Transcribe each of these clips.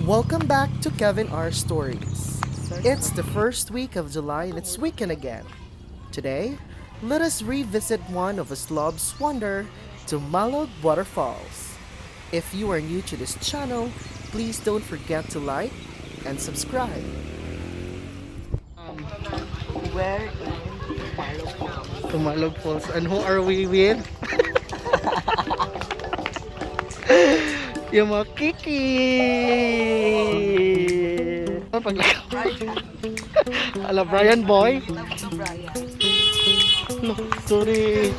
Welcome back to Kevin R. Stories. It's the first week of July and it's weekend again. Today, let us revisit one of Oslob's wonder, Tumalog Waterfalls. If you are new to this channel, please don't forget to like and subscribe. Where in Tumalog Falls? Tumalog Falls. And who are we with? Yung mga kiki! Ano paglakaw? Ala, Brian boy. Kita mo to, Brian. No, sorry.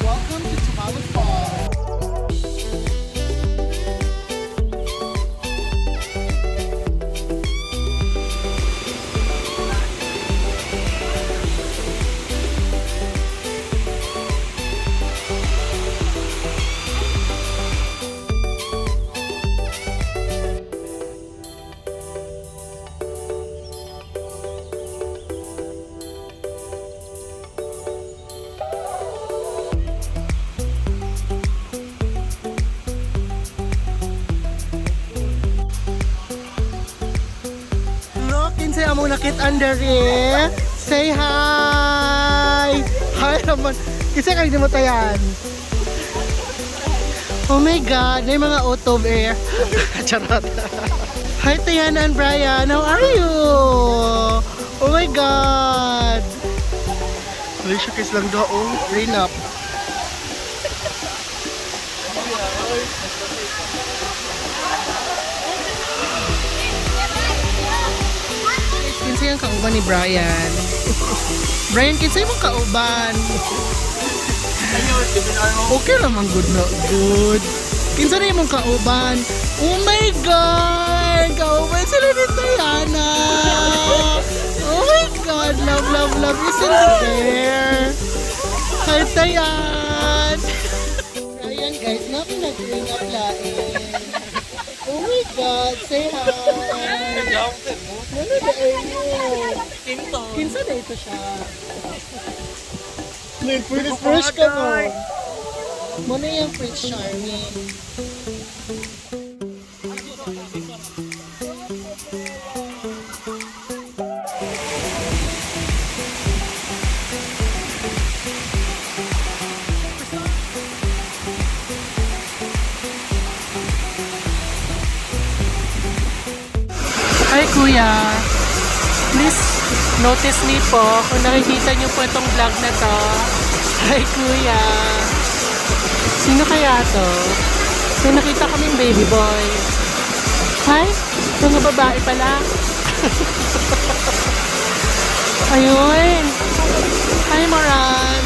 Welcome to Tumalog Falls. Look, kinsay among nakit-an diri. Say hi! Hi naman. Kinsa kay nimo tayan? Oh my God, may mga auto air. Charot. Hi, Tiana and Brian. How are you? Oh my God. Alicia kiss lang daw. Oh, rain up. Kinsa yung kauban ni Brian? Brian, kinsa yung kauban? Okay naman, good na good. Kinsa na yung kauban? Oh my God! Kauban sila ni Diana! Oh my God! Love, love, love. Isn't there? Hi, Tayan! Brian, guys, namin nag-ring up lain. Oh my God! Say hi! Ano na mo? Kinsa na ito siya? May fresh ka mo. Muna yung Prince Charming. Hi kuya, please notice me po kung nakikita niyo po itong vlog na to. Hi kuya. Sino kaya to? May nakita kaming baby boy. Hi, mga babae pala. Ayun. Hi Moran.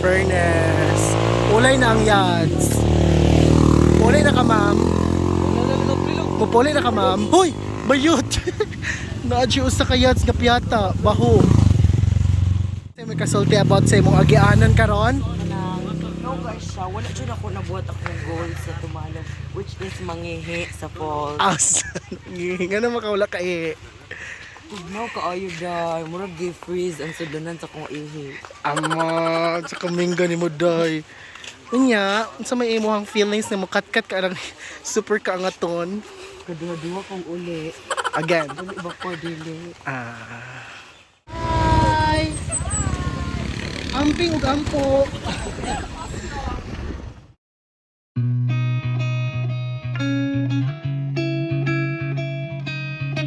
Fairness. Ulay na ang yads. Ulay na ka, ma'am. Mupuli na ka, ma'am. Hoy! Bayot! Naadyo usa ka yads nga piyata. Baho. May kasulti about sa imong agianan karon? Kanang, no guys siya, wala dyan ako nabuhat akong goal sa Tumalog, which is mangihi sa falls. As. Nga na makawala ka eh. Tugnaw kaayo day, murag gi-freeze ang sudlanan sa akong ihi. Ama, sa kamingga ni mo, day. Unya, unsa may imong feelings na mukatkat ka lang super kaangaton? Kaduha-duha kong uli. Again. Uli ba ko dili? Ah. Hi! Amping ug ampo.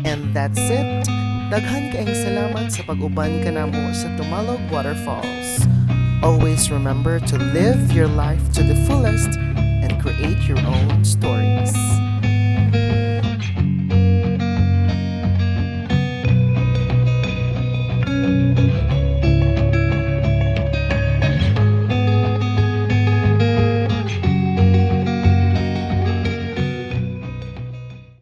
And that's it. Daghan kaayong salamat sa pag-uban kanamo sa Tumalog Waterfalls. Always remember to live your life to the fullest and create your own stories.